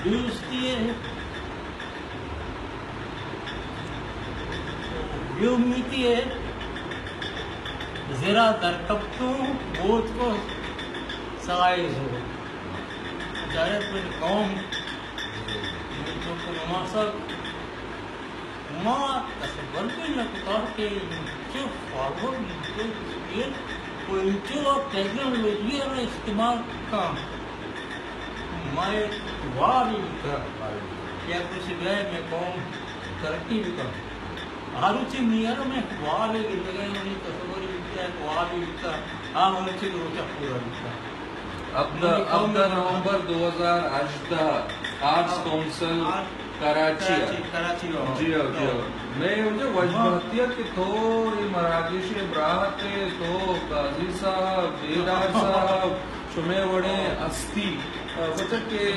دوستی ءِ، بے امیتی ءِ زرا در کپتوں، بوت کو سائے زور۔ جائے پر قوم، من تو کو نماسک، ما تصور بھی نہ کتا کہ انچو فارورڈ، انچو اسپیڈ و انچو ٹیکنالوجی ءَ استعمال کن۔ ما یک وابے بیتا کہ یک روچے بیا مئے قوم ترقی بکن۔ ہر روچے میارا مئے وابے گندگا، منی تصور بیتا، یک وابے بیتا، آ مرچی روچا پورا بیتا۔ ہبدہ، ہبدہ نومبر دو ہزار ہژدہ، آرٹس کونسل کراچی ءَ۔ کراچی، کراچی ءَ۔ جی ہو، جی ہو۔ مئے واجہ وش بختی ات کہ تو اے مراگش ءِ براہتے، تو قاضی صاحب، بیدار صاحب، شمئے وڑیں ہستی، آ، پرچا کہ اے،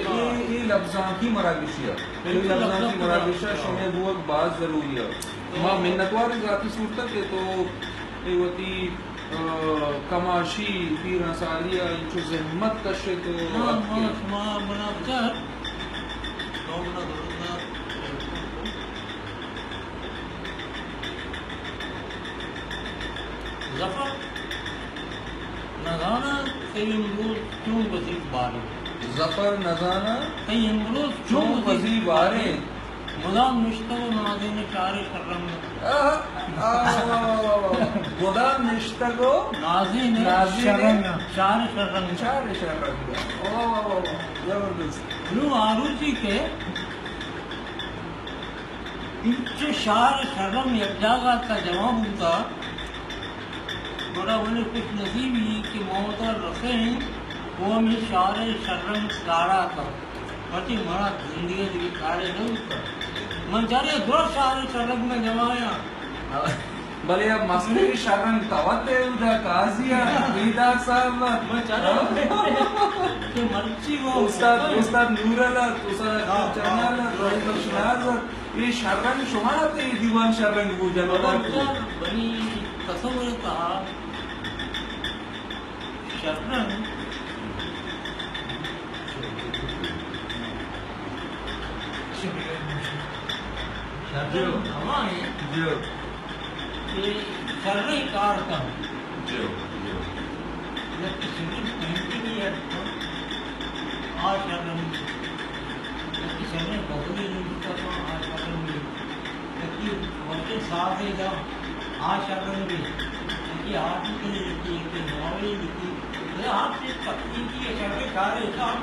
اے لبزانکی مراگشے ءَ، اے لبزانکی مراگش ءَ شمئے بوگ باز ضروری ءَ۔ ما منتوار ذاتی صورت ءَ کہ تو اے وتی آ، کماشی پیران سالی ءَ انچو زحمت کشت و اتکے۔ شما منا بچار، تو منا ضرورت نہ۔ ظفر نزاناں تئی امروز چون وزیر بارے۔ ظفر نزاناں تئی امروز چون وزیر بارے۔ مدام نشتگ و نازین شار شررنگ۔ آہ، آہ، واہ، واہ، واہ، واہ۔ مدام نشتگ و نازین نازین شررنگ۔ شار شررنگ۔ شار شررنگ۔ واہ، واہ، واہ، واہ۔ زبردست۔ نوں آروچی کہ انچو شار شررنگ یک جاگہ تا جمع بوتا، گڑا منی خوش نصیبی کہ ما وتا رسیں و ہمے شار شررنگ ساڑا تا۔ وتی منا زندگی ءَ دگہ کارے نہ بوتگ۔ من چارے دو شار شررنگ ءَ جمایا۔ بلے اب مستری شررنگ تو ات ئے، اودا قاضی ءَ، بیدار صاحب ءَ۔ من چارے کہ مرچی وہ استاد، استاد نورل ات، استاد ہاں، چنال ات، ہاں۔ رحیم بخش ناز ات۔ اے شررنگ شما ات، اے دیوان شررنگ بو جناب۔ بنی تصور تہا شررنگ، شررنگ ہما ایں کہ شریں کار کن۔ یک شریں پینٹنگ اے، آ شررنگ، یک شریں غزلے نوشتہ کن، آ شررنگ۔ یکے وشیں سازے دا، آ شررنگے۔ یکے آرٹیکلے لکھی، یکے ناولے لکھی۔ بلے آ چیز تخلیقی ءُ شریں کارے دا۔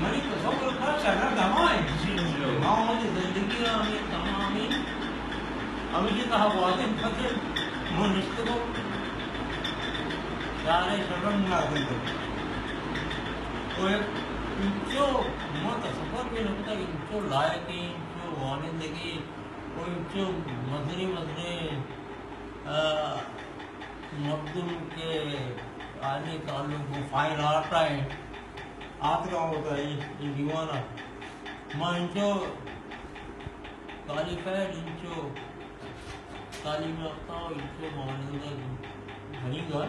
منی تصور ءَ شررنگ ہما اِنت۔ جی، جی۔ ما وتی زندگی ءَ ہمے تمامیں ہمیشی تہا گوازینت، من نشتگوں شار ءِ شررنگ نازینتگ۔ تو یک انچو، ما تصور بھی نہ کتگ، انچو لائقیں، انچو وانندگیں، و انچو مزنیں مزنیں، آ، مردم کہ آیانی تعلق گوں فائن آرٹ ءَ اِنت، آتکاں وتا اے، اے دیوان ءَ۔ ما انچو کوالیفائیڈ، انچو تعلیم یافتہ و انچو وانندہ بنی گار،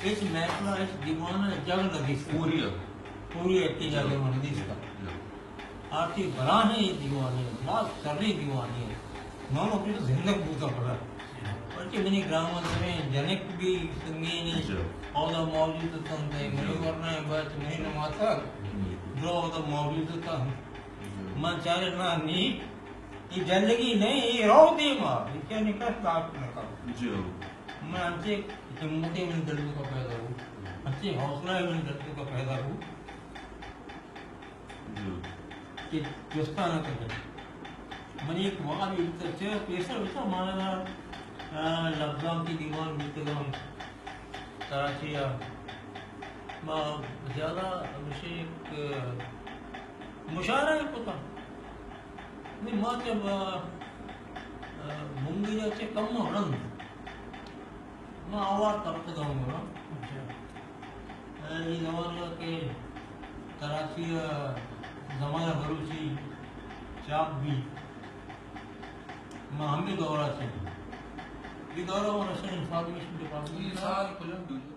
ہچ محفل ءَ، ہچ دیوان ءَ جاگہ نہ دیست۔ پوری ءَ۔ پوری ءَ کہ جاگہ من دیست۔ آرتی براہیں دیوانے، باز شریں دیوانے۔ من وتی زندگ بوتاں پدا۔ پرچہ منی گرامداریں جنک بھی سنگینے، جی۔ اودا موجود اتنت، منی ورنائیں بچ، منی نماسگ، جی۔ درو اودا موجود اتنت۔ جی۔ من چارے نہ نی، اے جلگی نہیں، اے رو دیما، اے کیا نکاح کاٹ نہ کر۔ جی۔ من انچے ہمتے من دل کا پیدا ہو، انچے حوصلہ من دل کا پیدا ہو۔ جی۔ کہ جستاں نہ کنیں۔ منی یک وابے بوتگ، چہ پیسر بوتگ، مانا، آ، لبزانکی دیوان بوتگ ہم کراچی ءَ۔ ما زیادہ ہمیشہ یک مشاعرہ کتگ۔ نی ما چہ، آ، آ، بنگیج ءَ چہ کم رند ما آوار ترک داں گڑا۔ اچھا۔ اے زمانہ کہ کراچی ءَ زمانہ بلوچی چاپ بی، ما ہمے دورہ سے، اے دورہ ما رسن انفارمیشن ڈپارٹمنٹ ءَ۔ سال کجام دو؟